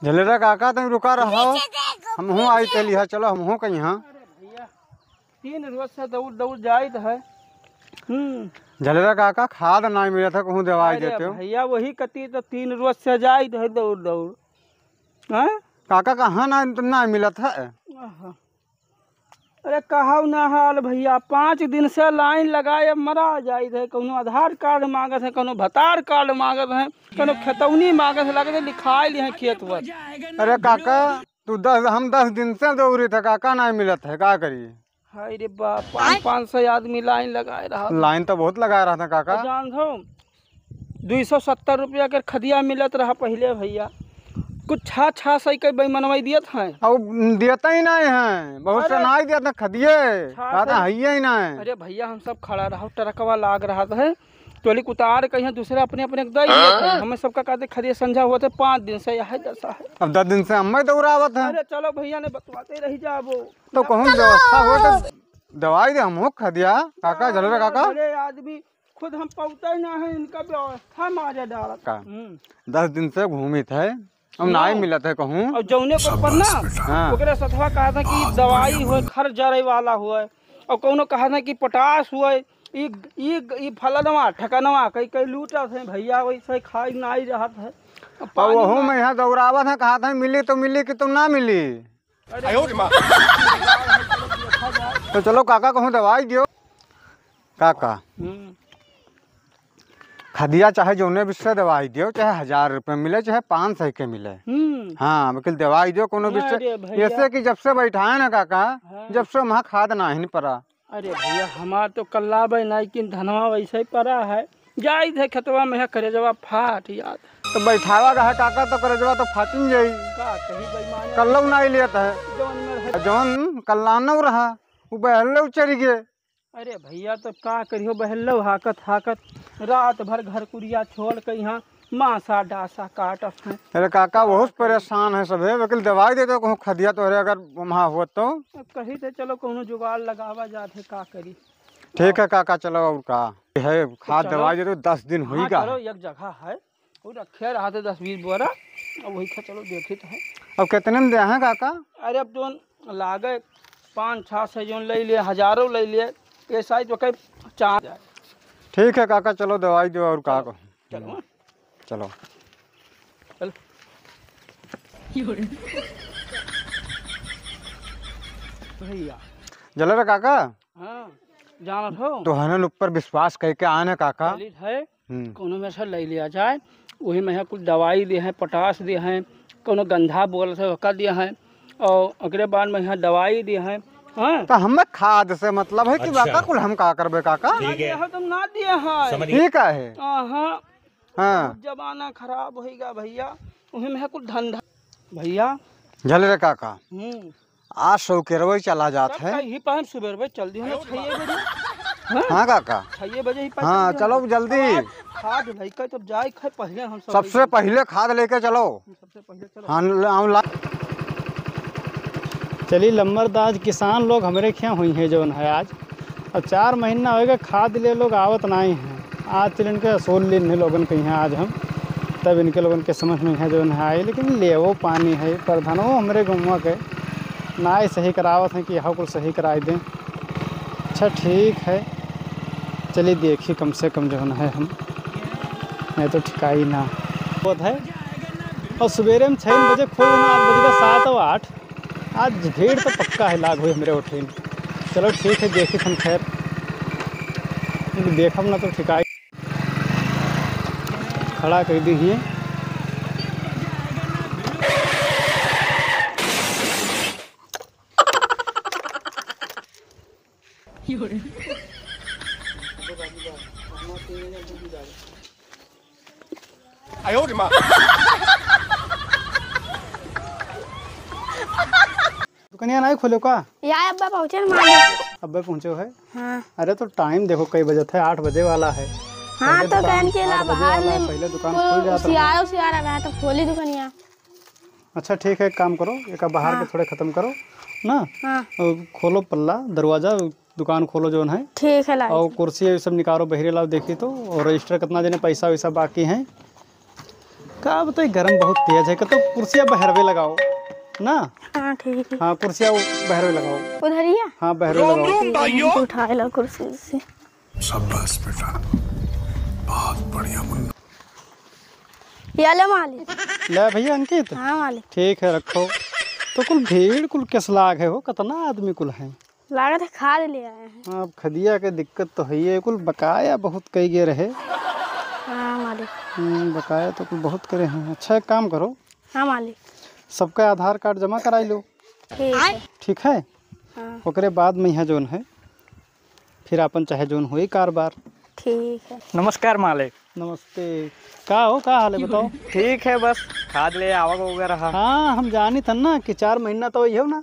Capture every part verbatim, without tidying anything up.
झलेरा काका, तनी रुका रहो, हमहूँ आई चली है, चलो हमहूँ कहीं हाँ। अरे भैया, तीन रोज से दौड़ दौड़ जाइत है। हम्म। झलेरा काका, खाद नाहीं मिलत है, कहूँ दवाई अरे देते हो। भैया, वही कती तो तीन रोज से जाइत है दौड़ दौड़। हैं? काका, कहाँ ना, ना मिलत है? आहा। अरे कहौ ना हाल भैया, पाँच दिन से लाइन लगाए अब मरा जाइत है। कौनो आधार कार्ड मांगत है, कौनो भतार कार्ड मांगत है, कौनो खेतौनी मांगत है, लगत है लिखाए लिए हैं खेत पर। अरे काका, तू दस, हम दस दिन से दौड़ी थे काका, नाहीं मिलत है, का करी? हाय रे बाप, पाँच, पाँच सौ आदमी लाइन लगाए रहा था। लाइन तो बहुत लगाए रहा था काका। तो जान हो, दुई सौ सत्तर रुपया के खदिया मिलत रहा पहिले भैया, कुछ छः छः सौ के बेईमनवाई दियत हैं। अब देते ही नाहीं हैं, बहुत से अरे, नाहीं देते खदिये, छः कहते सौ। हइये ही नाहीं। अरे भैया, हम सब खड़ा रहा, ट्रकवा लाग रहा था, टोली उतार के यहाँ दूसरे अपने अपने के दे दियत हैं। हमें सबका कहते खदिये संझा होते पाँच दिन से यह दशा है। अब दस दिन से हमें दौड़ावत हैं। अरे चलो भैया ने बतवाते रही जाबो। तो कहूँ व्यवस्था हो तो दवाई दे, हमहूँ खदिया काका, झलेरा काका। अरे आदमी खुद हम पौते ना है, इनका व्यवस्था मारे डालत। का? हम्म। दस दिन से घूमित है, हम नाहीं मिलत है कहूँ। और जौने को ऊपर ना, हाँ। ओकरे सथवा कहा था कि दवाई होए, खर जरे वाला होए, और कौनो कहा था कि पोटास होए, ई, ई, ई फलनवा, ठकनवा, कई, कई लूटत है भैया, वैसे खाई नाहीं रहत है। अब और पानी वहू ना में यहाँ दौड़ावत है, कहा था मिली तो मिली कि तुम ना मिली। अरे तो चलो काका, कहूँ दवाई दियो काका। हम्म। खदिया चाहे जौने बिस्से दवाई दियो, चाहे हजार रुपये मिले, चाहे पाँच सौ के मिले। हम्म। हाँ, वकील दवाई दियो कोनो बिस्से। अरे भैया। ऐसे कि जब से बैठाए ना काका, हाँ। जब से वहाँ खाद नाहीं पड़ा। अरे भैया, हमार तो कल्लाबे नाहीं कि धनवा वैसे ही पड़ा है। जाइत है खेतवा में, है करेजवा फाट याद। तो बैठावा का है काका, तो करेजवा तो फाटिन जाई। का कही बेईमान। कल्लौ नाहीं लेत है। जौन में है। जौन कल्लानौ रहा, वो बहल्लौ चढ़ गए। अरे भैया, तो का करियो, बहल्लौ हाकत हाकत रात भर घर कुरिया छोड़ के यहाँ मासा डासा काटत हैं। अरे काका, बहुत परेशान है सभे, वकील दवाई दे दो, कहूँ खदिया तोहरे अगर वहाँ हो तो। अब कही थे, चलो कौनो जुगाड़ लगावा जात है, का करी। ठीक है काका, चलो और का है, खाद चलो। दवाई दे दो, दस दिन हुई हाँ, का चलो, है। एक जगह है, वो रखे रहा थे दस बीस बोरा, अब वही खा, चलो देखी तो है। अब कितने में दे हैं काका? अरे अब जोन लागे पाँच छः सौ जोन ले लिए, हजारों ले लिए, ये साइज तो कई चार जाए। ठीक है काका, चलो दवाई दो और का चलो, को। चलो, हाँ। चलो। चल। भैया। झलेरा काका? हाँ, जानत हो? तोहनन ऊपर विश्वास करके आए ना काका। चलित है, हम्म। कोनो में से ले लिया जाए, वही में है कुछ दवाई दे हैं, पोटास दे हैं, कोनो गंधा बोल से ओका दे हैं, और ओकरे बाद में यहाँ दवाई दे हैं। हाँ। तो हमें खाद से मतलब है कि अच्छा। बाका कुल हम का करबे काका? ठीक है। हम ना दिए हैं। समझ गए। ठीक है। हाँ, हाँ। हाँ। जमाना खराब होइगा भैया, उहे में है कुछ धंधा। भैया। झलेरा काका। हम्म। आज सौ के रवै चला जात तब है। कहीं पर हम सुबह में चल दियो ना, छह बजे। हाँ? हाँ काका। छह बजे ही पर हाँ, चल दियो चलो ना। जल्दी। अब आज खाद लेके तब जाए खाए पहले हम सब सबसे लेके पहले खाद लेके चलो। सबसे पहले चलो। हाँ, ले आओ ला। चली लम्बरदार किसान लोग हमरे खिया हुई हैं जौन है आज। अब चार महीना होइगा खाद ले लोग आवत नाई हैं। आज चल इनके असूल लेन है लोगन के यहाँ आज हम, तब इनके लोगन के समझ में है जौन है आई, लेकिन लेवो पानी है, प्रधानो हमरे गौवा के नाई सही करावत हैं कि यहाँ कुल सही कराई दें। अच्छा ठीक है, चलिए देखिए कम से कम जौन है हम, नहीं तो ठिकाई ना होत है। और सुबेरे में छः बजे खोल देना, आज बज गया सात और आठ। आज भीड़ तो पक्का है, लाग हुई हमरे उठे में। चलो ठीक है, देखी हम खैर, देखब ना तो ठिकाई। खड़ा कर दी है। दुकनिया नहीं खोलो का? या अब्बा पहुँचे न मालिक। अब्बे पहुँचे है? हाँ। अरे तो टाइम देखो कई बजे थे, आठ बजे वाला है। हाँ, पहले तो दुकान कहन के ला आठ बजे बाहर वाला है, में पहले दुकान को खुल जाता है। उसियारा उसियारा रहा तो खोली दुकनिया। अच्छा ठीक है, एक काम करो, एक बाहर के हाँ। थोड़े खत्म करो ना। हाँ। और खोलो पल्ला, दरवाजा, दुकान खोलो जौन है। ठीक है, लाई और थी। कुर्सी ये सब निकालो, बहिरे लाओ, देखी तो, और रजिस्टर कितना देने, पैसा वैसा बाकी है। का बताई, गरम बहुत तेज है, कतो कुर्सिया बहरवे लगाओ ना। हाँ, ठीक है। हाँ, कुर्सिया वो बहरवे लगाओ। उधरिया? हाँ, बहरवे लगाओ। ठीक है, उठाए ला कुर्सी से। शाबाश बेटा, बहुत बढ़िया मुन्ना। या ले मालिक। ले भैया अंकित। हाँ मालिक। ठीक है, रखो। तो कुल भीड़ कुल किस लाग है हो, कितना आदमी कुल है? लागत है खाद ले आए हैं। हाँ, अब खदिया के दिक्कत तो है, ये कुल बकाया बहुत कई गए रहे। हाँ मालिक। हम्म, बकाया तो कुल बहुत करे हैं। अच्छा, एक काम करो। हाँ मालिक। सबका आधार कार्ड जमा कराई लो। ठीक है। ठीक है? हाँ। ओकरे बाद में यहाँ जौन है, फिर आपन चाहे जौन होई कारबार। ठीक है। नमस्कार मालिक। नमस्ते। का हो, का हाल है बताओ? ठीक है, बस खाद ले आवक वगैरह। हाँ, हम जानी थन ना कि चार महीना तो वही हो ना।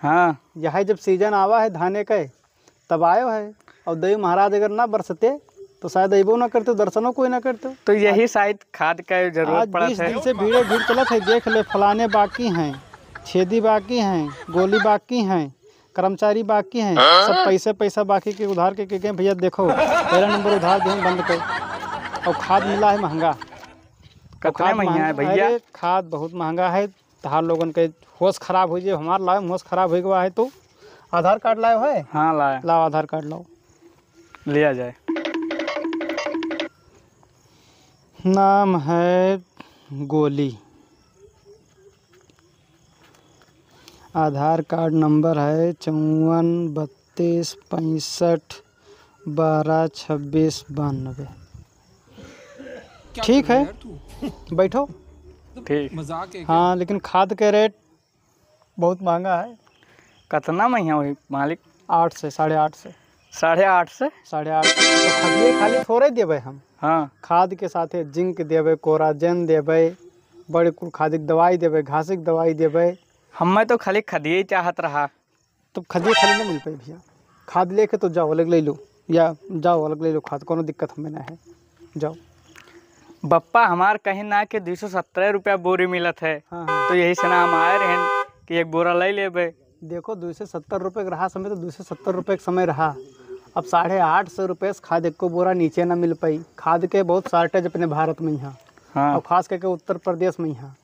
हाँ। यही जब सीजन आवा है धाने के, तब आयो है। और देव महाराज अगर ना बरसते, तो शायद अइबो ना करते, दर्शनो कोई ना करते। तो यही आज शायद खाद का जरूरत आज पड़त बीस है। दिन से भीड़े भीड़ चलत है, देख ले, फलाने बाकी हैं, छेदी बाकी हैं, गोली बाकी हैं, कर्मचारी बाकी हैं, सब पैसे पैसा बाकी के उधार के, के, के भैया देखो, पहला नंबर उधार देहन बंद कर। और खाद मिला है महंगा। और कतने खाद महंगा है महंगा, भैया? अरे, खाद बहुत महंगा है। तहार लोगन के होश खराब हो जाए, हमार लाए में होश खराब हो गवा है। तो आधार कार्ड लाए है? हाँ, लाए। लाओ, आधार कार्ड लाओ। लिया जाए। नाम है गोली। आधार कार्ड नंबर है चौवन बत्तीस पैंसठ बारह छब्बीस बानबे। क्या ठीक कर रहा है। है यार तू? बैठो। ठीक। मजाक है क्या? हाँ, लेकिन खाद के रेट बहुत महंगा है। कितना महंगा हुई मालिक? आठ से, साढ़े आठ से। साढ़े आठ से? साढ़े आठ से। तो खदिये खाली थोड़े देबे हम। हाँ। खाद के साथे जिंक देबे, कोराजन देबे, बड़े कुल खाद के दवाई देबे, घास के दवाई देबे। हमें तो खाली खदिये ही चाहत रहा। तो खदिये खाली ना मिल पाई भैया, खाद लेके तो जाओ, अलग ले लो, या जाओ, अलग ले लो खाद, कोनो दिक्कत हमें ना है, जाओ। बप्पा हमार कहीं ना कि दो सौ सत्तर रुपया बोरी मिलत है, हाँ, हाँ। तो यही से ना हम आए रहन कि एक बोरा ले लेबे। देखो, दो सौ सत्तर रुपये के रहा समय, तो दो सौ सत्तर रुपये के समय रहा। अब साढ़े आठ सौ रुपये से खाद एको बोरा नीचे ना मिल पाई। खाद के बहुत shortage अपने भारत में यहाँ, हाँ। और खास करके उत्तर प्रदेश में यहाँ।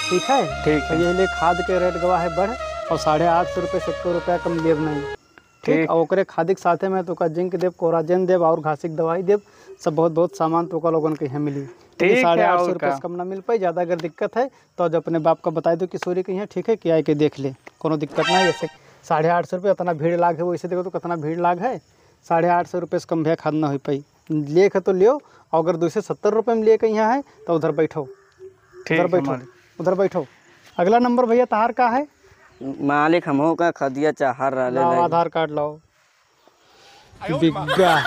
ठीक है? ठीक तो है। यही लिए खाद के रेट गवा है बढ़, और साढ़े आठ सौ रुपये से एको रुपया कम देब नहीं। ठीक? ठीक। और ओकरे खाद के साथे में तोका जिंक देब, कोराजन देब, और घासी के दवाई देब, सब बहुत बहुत सामान तोका लोगन के यहाँ मिली। ठीक है, साढ़े आठ सौ रुपये से कम ना मिल पाई। ज़्यादा अगर दिक्कत है तो आज अपने बाप का बताई दो किशोरी के यहाँ, ठीक है, कि आए के देख ले, कोनो दिक्कत ना है। ऐसे साढ़े आठ सौ रुपये इतना भीड़ लाग है, वैसे देखो तो कितना भीड़ लाग है। साढ़े आठ सौ रुपये से कम भैया खाद ना हो पाई। लेके तो लियो, और अगर दो सौ सत्तर रुपये में लेके यहाँ है तो उधर बैठो। ठीक उधर है बैठो मालिक। उधर बैठो। अगला नंबर भैया तहार का है? मालिक, हमहू का खदिया चाहत रहले लाओ, लाइक। आधार कार्ड लाओ। बिग्गा।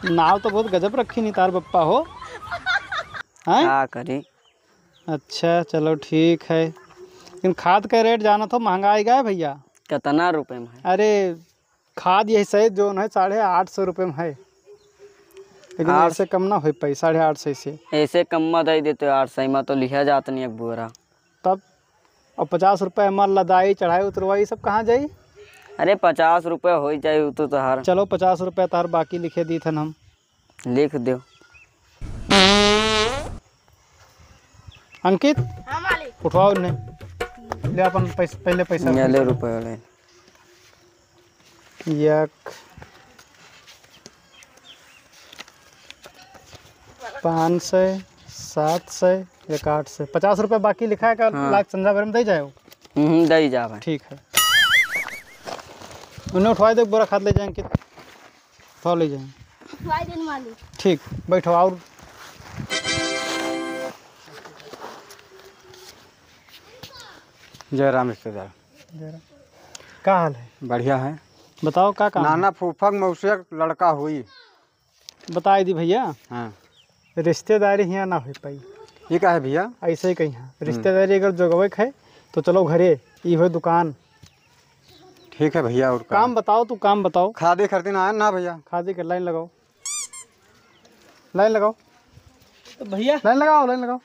नाव तो बहुत गजब रखी नहीं तार बप्पा हो। हैं? का करी? अच्छा, चलो ठीक है, लेकिन खाद का रेट जानत हो, महंगाई गया है भैया। कितना रुपये में है? अरे, खाद यही सही जोन है, साढ़े आठ सौ रुपये में है, लेकिन आठ ऐसे कम ना हो पाई, साढ़े आठ सौ से। ऐसे कम में दे देते, आठ सौ में तो लिहा जात नहीं एक बोरा। तब अब पचास रुपये हमार लदाई, चढ़ाई, उतरवाई, सब कहाँ जाई? अरे, पचास रुपये हो ही जाई, उ तो तहार। चलो, पचास रुपये तहार बाकी लिखे दी थन हम। लिख दो। अंकित, हाँ मालिक। उठवाओ इन्हें। ले अपन पैस-, पहले पैसा ये ले रुपये वाले। एक, पाँच सौ, सात सौ, एक आठ सौ। पचास रुपये बाकी लिखा है, का हाँ। लाग संझा भर में दे जाए हो? हम्म, दे ही जावे। ठीक है। उन्हें उठवाई दे, बोरा खाद ले जाए अंकित। उठा ले जाए। उठवाई देन मालिक। ठीक, बैठो और। जय राम रिश्तेदार। जय राम। का हाल है? बढ़िया है। बताओ का काम है? नाना फूफा के मौसिया के लड़का हुई। बताई दी भैया। हाँ। रिश्तेदारी हियाँ ना हो पाई। ये का है भैया? ऐसे ही कहीं है। हम्म। रिश्तेदारी अगर जोगवे के है तो चलो घरे, ई हो दुकान। ठीक है भैया, और का? काम बताओ, तू काम बताओ। खादी खरीदना है ना भैया? खादी के लाइन लगाओ, लाइन लगाओ। तो भैया लाइन लगाओ, लाइन लगाओ,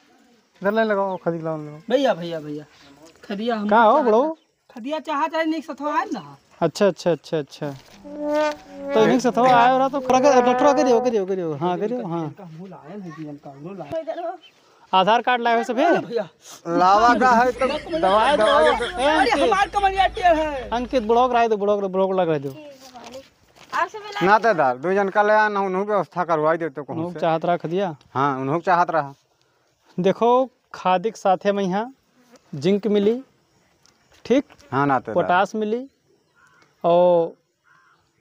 इधर लाइन लगाओ, खादी के लाइन लगाओ। भैया, भैया, भैया, खदिया हम का हो चाहत बड़ो? खदिया चाहत है, निक सथवा है ना। अच्छा, अच्छा, अच्छा, अच्छा। तो निक सथवा आए हो रहा तो करा के, डॉक्टर करियो, करियो, करियो, हाँ, करियो, हाँ। इनका मुंह लायल है जीवन का, मुंह लायल। आधार कार्ड लाए हो सभे? अरे भैया। लावा का है तो दवाई दो। दवाई दो। ए, अरे अंकित। हमार कमरिया टेढ़ है। अंकित, बुढ़ऊ के रहे दो, बुढ़ऊ के, बुढ़ऊ के लग रहे दो। नातेदार, दो जन का ले आना, उन्हों व्यवस्था करवाई देते कहूँ उन्हों से। चाहत रहा खदिया? हाँ, उन्हों चाहत रहा। देखो, खादी के साथे में यहाँ जिंक मिली, ठीक? हाँ, नातेदार। पोटाश मिली, और,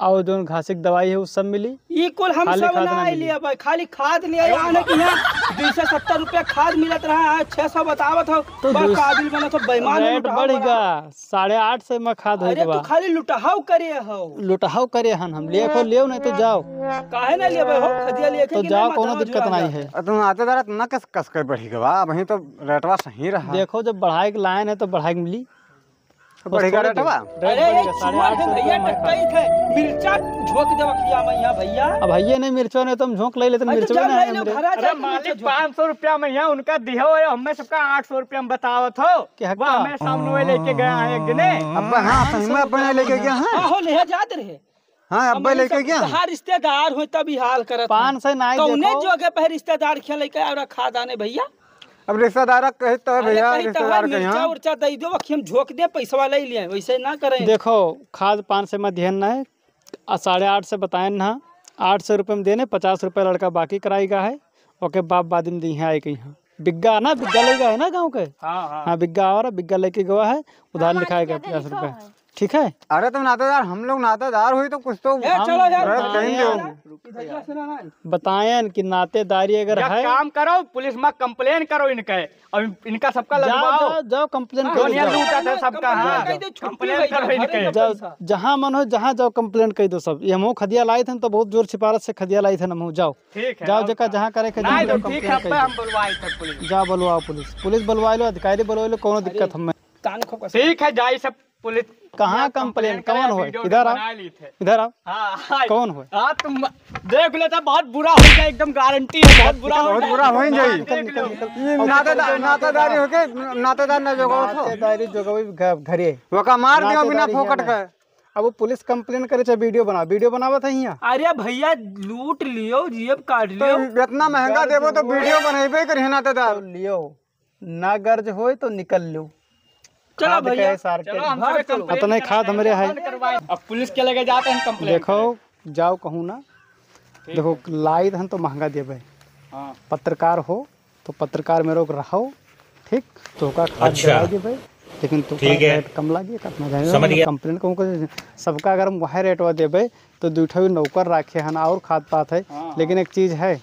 और जौन घासी के दवाई है, उ सब मिली। ई कुल हम खाली सब खाद ना ना मिली। लिया भाई, खाली खाद लिया, यानी कि यहाँ दुई सौ सत्तर रुपया खाद मिलत रहा है, छह सौ बतावत हो, तो बा दुई काबिल बना तो बेईमान है, रेट लुटाओ बढ़ बड़ा। गया, साढ़े आठ सौ में खाद होई अरे, के तू बा। खाली लुटहाव करे हो। लुटहाव करे हन हम, लिए को हाँ। लियो नहीं तो जाओ। काहे ना लेबे हो? खदिया लिए तो के जाओ, ना कोनो बताओ दिक्कत जुआ नहीं जा। है। अब तुम आते दारा ना कस, कस के बढ़ी गवा, वहीं तो रेटवा सही रहा। देखो, जब बढ़ाए के लाइन है तो बढ़ाए के मिली। तो बढ़ी गवा रेटवा? रेट अरे, बढ़ ये गया, साढ़े चुअर आठ है सौ भैया, रुपया में टकई थे। मिर्चा झोंक दे बखिया में यहाँ भैया। अब भैया नहीं मिर्चो नहीं तो हम झोंक ले लेते, अरे, मिर्चो जब नहीं ले है लो, हमरे। घर आ अरे जाके मालिक, मिर्चा झोंक। पाँच सौ रुपया में यहाँ उनका दिहो है, हमें सबका आठ सौ रुपया में बतावत हो। के हक्का? वाह, हमें सामने वही लेके गया है एक जने। अब्बा, हाँ, सही में अब्बा लेके गया है। हाँ, हो, ले जात रहे। हाँ, अब्बा लेके गया है। कहाँ रिश्तेदार हो तब ही हाल करत हो। पाँच सौ नाई कौने देखो। जगह पे रिश्तेदार खेले के और खाद आने भैया? अब रिश्तेदार कहे तो है अरे भैया, कहीं तो रिश्तेदार है, कहीं, मिर्चा हाँ। उर्चा दे दो, बाकी हम झोंक दे, पैसवा ले लिए, वैसे ना करें। देखो, खाद पाँच सौ में दिहन ना है, आ, साढ़े आठ सौ बताएन ना, आठ सौ रुपये में देने, पचास रुपये लड़का बाकी कराई गा है, ओके बाप बाद में दी है, आए कहीं हाँ। बिग्गा ना, बिग्गा लेगा है ना गाँव के? हाँ, हाँ। हाँ, बिग्गा और बिग्गा लेके गवा है, उधार हाँ, लिखाएगा मालिक, पचास रुपये। लिखो है। ठीक है? अरे तो नातेदार, हम लोग नातेदार हुई तो कुछ तो ए, हम चलो यार, रहे कहीं दो। यार, इधर से ना, ना। बताएन कि नातेदारी अगर या है काम करो, पुलिस में complain करो इनके, अब इन-, इनका सबका जाओ, लगवाओ। जाओ, जाओ, complain करो, दुनिया जाओ। लूटा था सबका, complain हाँ। कर दो, छुट्टी complain भाई, करो इनके। अरे जाओ, पैसा। जहाँ मन हो, जहाँ जाओ, complain कर दो सब। ये हमहू खदिया लाई थे तो बहुत जोर सिफारस से खदिया लाई थे हमहू, जाओ। ठीक है, जाओ, और जगह का? जहाँ करे के नहीं, जाओ, तो ठीक complain है, कर दो। हम बुलवाई थे पुलिस। जाओ, बुलवाओ पुलिस। पुलिस बुलवा लो, अधिकारी बुलवा लो, कोनो अरे, दिक्कत हमें। कान खोपा से। ठीक है, जाई सब पुलिस कहाँ complain? Complain कौन करे, होय? Video इधर आओ। बना ली थे। इधर आओ। हाँ, हाँ। कौन होय? हाँ, तुम देख लेता, बहुत बुरा हो गया, एकदम guarantee है, बहुत बुरा हो बहुत गया। बुरा हो ही जाई। हाँ, देख लो। निकल, निकल, निकल। ये नातेदार, नातेदारी हो के, नातेदार ना जोगाओ थो। नातेदारी जोगाओ घ-, घरे। ओका मार दियो बिना नातेदारी फोकट है। के। अब वो पुलिस complain करे चाहे video बनाओ, video बनावत है यहाँ। अरे भैया, लूट लियो, जेब काट तो लियो। इतना महंगा देबो तो video बनेबे करिए नातेदार। तो लियो। ना गर्ज होए तो निकल लो। चलो खाद भैया, के सार के चलो, हम भाग सबके चलो। Complain उतने खाद हमरे है। बंद करवाए। अब पुलिस के लगे जाते हैं, complain देखो, करें। जाओ कहूँ ना। ठीक देखो, है। लाई रहन तो महंगा देबे। हाँ। पत्रकार हो तो पत्रकार में रोक रहो, ठीक? तो ओका खाद अच्छा। दिला देबे, लेकिन तो ठीक है। Rate कम लागे, कितना जाए, समझ गया। Complain कहूँ को सबका अगर हम वह रेटवा देबे तो दू ठो नौकर राखे हन और खाद पात है। हाँ, हाँ। लेकिन एक चीज है,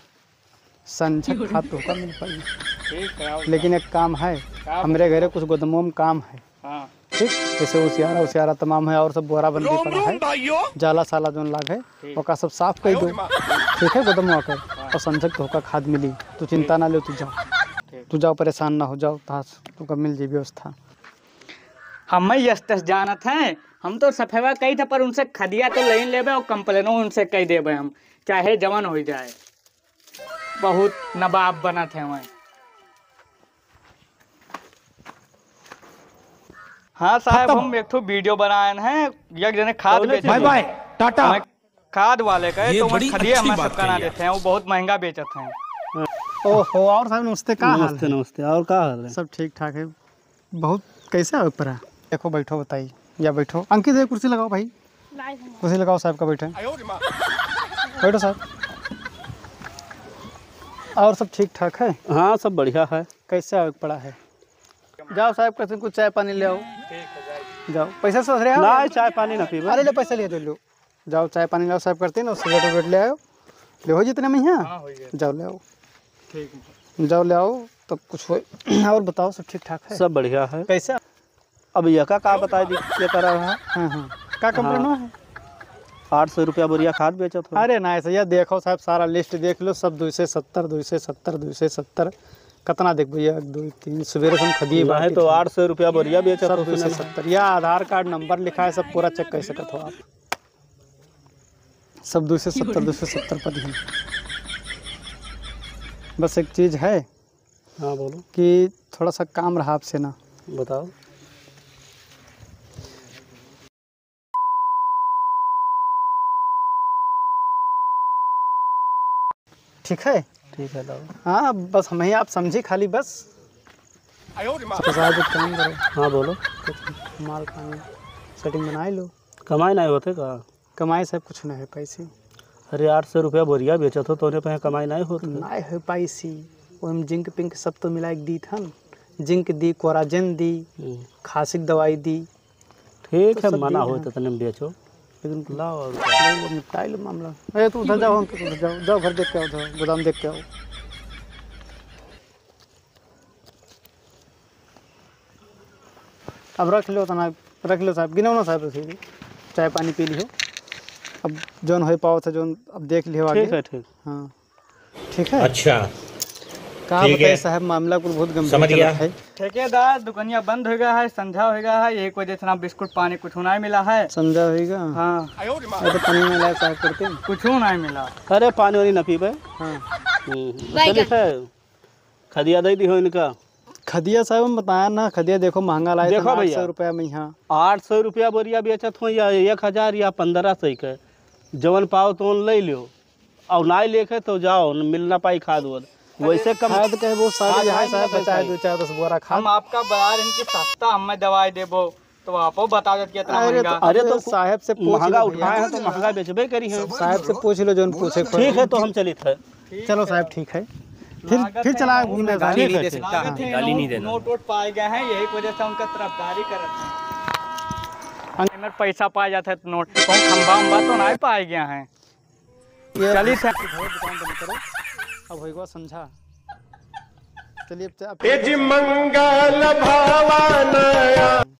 संझक खाद तोहका मिल पाई। ठीक है, और लेकिन का? एक काम है, का हमरे बोले? घरे कुछ गोदमों में काम है। हाँ। ठीक, जैसे उसियारा, उसियारा तमाम है और सब बोरा बंदी रोम पड़ा रोम है। भाइयों। जाला साला जोन लाग है, ठीक। ओका सब साफ कर दो। ठीक है, गोदमवा के। हाँ। और संझक तोहका खाद मिली, तू चिंता ठीक। ना ले, तू जाओ। ठीक। तू जाओ, परेशान ना हो जाओ, तहास तोहका मिल जाई व्यवस्था। हम यस तस जानत हैं, हम तो सफेवा कही था, पर उनसे खदिया तो लेन लेबे और complain-ओ उनसे कह देबे हम, चाहे जवन हो जाए। बहुत नवाब बनत है वहीं। हाँ साहब, खत्म। हम एक ठो video बनाए हैं, एक जने खाद बेचे बाय बाय, टाटा। वहीं खाद वाले का, ये तो वहीं बड़ी खदिया अच्छी हमें बात सबका ना कही आप। देते हैं, वो बहुत महंगा बेचत हैं। ओहो, और साहब नमस्ते, का हाल नमस्ते, है? नमस्ते, और का हाल है? सब ठीक ठाक है। बहुत कैसे आवे के पड़ा? देखो, बैठो, बताई, या बैठो। अंकित, ये कुर्सी लगाओ भाई। कुर्सी लगाओ, साहब का बैठे। बैठो साहब। और सब ठीक ठाक है? हाँ, सब बढ़िया है। कैसे आवे के पड़ा है? जाओ साहब, कैसे कुछ चाय पानी ले आओ। जाओ, पैसा से रहे हो? ना, चाय पानी ना पीबे। अरे, ले, पैसा ले दो, लो। जाओ, चाय पानी लाओ, साहब करते हैं ना, सिगरेट उगरेट ले आओ, ले हो जितने में यहाँ। हाँ, हो गया। जाओ, ले आओ। ठीक है। जाओ, ले आओ, तब कुछ हो। और बताओ, सब ठीक ठाक है? सब बढ़िया है। कैसे? अब यका का बताई दी, ये करा रहा। हाँ, हाँ। का complain हाँ। हुआ है? आठ सौ रुपया बोरिया खाद बेचत हो। अरे ना, ऐसा, ये देखो साहब, सारा list देख लो, सब दो सौ सत्तर, दो सौ सत्तर, दो सौ सत्तर। कितना देख भैया, एक, दो, तीन, सवेरे से हम खदिए नहीं बाटी तो थे। आठ सौ रुपया बोरिया बेचत सब हो दो सौ सत्तर। सुने में। या आधार कार्ड नंबर लिखा है, सब पूरा check कर सकत हो आप। सब दो सौ सत्तर, दो सौ सत्तर पर दिहन। बस एक चीज है हाँ, बोलो। कि थोड़ा सा काम रहा आपसे ना। बताओ। ठीक है? ठीक है, लाओ। हाँ, बस हम ही आप समझी खाली बस। तो साहब, एक काम करो। हाँ, बोलो। कुछ माल पानी setting बनाए लो। कमाई नाहीं होते का? कमाई साहब कुछ नाहीं हो पाइसी। अरे, आठ सौ रुपया बोरिया बेचत हो, तोने पे कमाई नाहीं होत का? नाहीं हो पाइसी। ओहिम जिंक पिंक सब तो मिला के दीत हन। जिंक दी, कोराजन दी, हम्म। खांसी की दवाई दी। ठीक तो है, सब मना दी हो हैं। तो तने बेचो। लेकिन लाओ और ले लो, निपटाई लो मामला। ए, तू उधर जाओ, अंकल, उधर जाओ, जाओ घर देख के आओ, जाओ, गोदाम देख के आओ। अब रख लो तना, रख लो साहब, गिनाओ ना साहब, रसीद। चाय पानी पी लिहो। अब जौन हो पावत है, जौन अब देख लिहो आगे। ठीक है, ठीक। हाँ, ठीक है। अच्छा। का ठीक बताई है। साहब, मामला कुल बहुत गंभीर समझ गया। चलत है। ठेकेदार, दुकनिया बंद हो गया है, संझा हो गया है, यही वजह से ना बिस्कुट पानी कुछ नहीं मिला है। संझा होइगा? हाँ। अरे तो पानी नहीं लाए साहब करते। कुछ नहीं मिला। अरे पानी वानी ना पीबे। हाँ। हम्म, चलिए खैर। खदिया दे दी हो इनका। खदिया साहब, हम बताया ना, खदिया देखो महंगा लाए देखो थे, भैया, आठ सौ रुपया में यहाँ। आठ सौ रुपया बोरिया बेचत हो या एक हजार या पन्द्रह सौ के, जवन पाओ तवन ले लियो, और ना लेके तो जाओ, न मिल ना पाई खाद वाद। वैसे कम खाद कहे वो सारे खाद यहाँ वाद साहब नहीं बचाए, खाई। दो चार दस बोरा खाद। हम आपका बता रहे हैं कि सस्ता हमें दवाई देबो, तो आपो बता देत कि इतना अरे महंगा। तो अरे तो साहब से पूछ महंगा लो भैया। उठाए हैं तो महंगा बेचबे करी हैं। साहब से पूछ लो, जौन पूछे के ठीक है, तो हम चलित है। चलो साहब, ठीक है। फिर, लागत फिर है चला नोट घूमने में साहब। गाली ठीक नहीं है, दे ठीक। सकता। लागत है गाली नोट, नहीं देना। नोट वोट पाए गए हैं, यही वजह से उनका तरफदारी करत हैं। अगर पैसा पाए जाता है तो नोट, कौन खंबा उम्बा तो नहीं पाए गया है। ये चलिए सर। दुकान बंद करो। अब होइगा संझा। चलिए, अब ए जी मंगल भवन।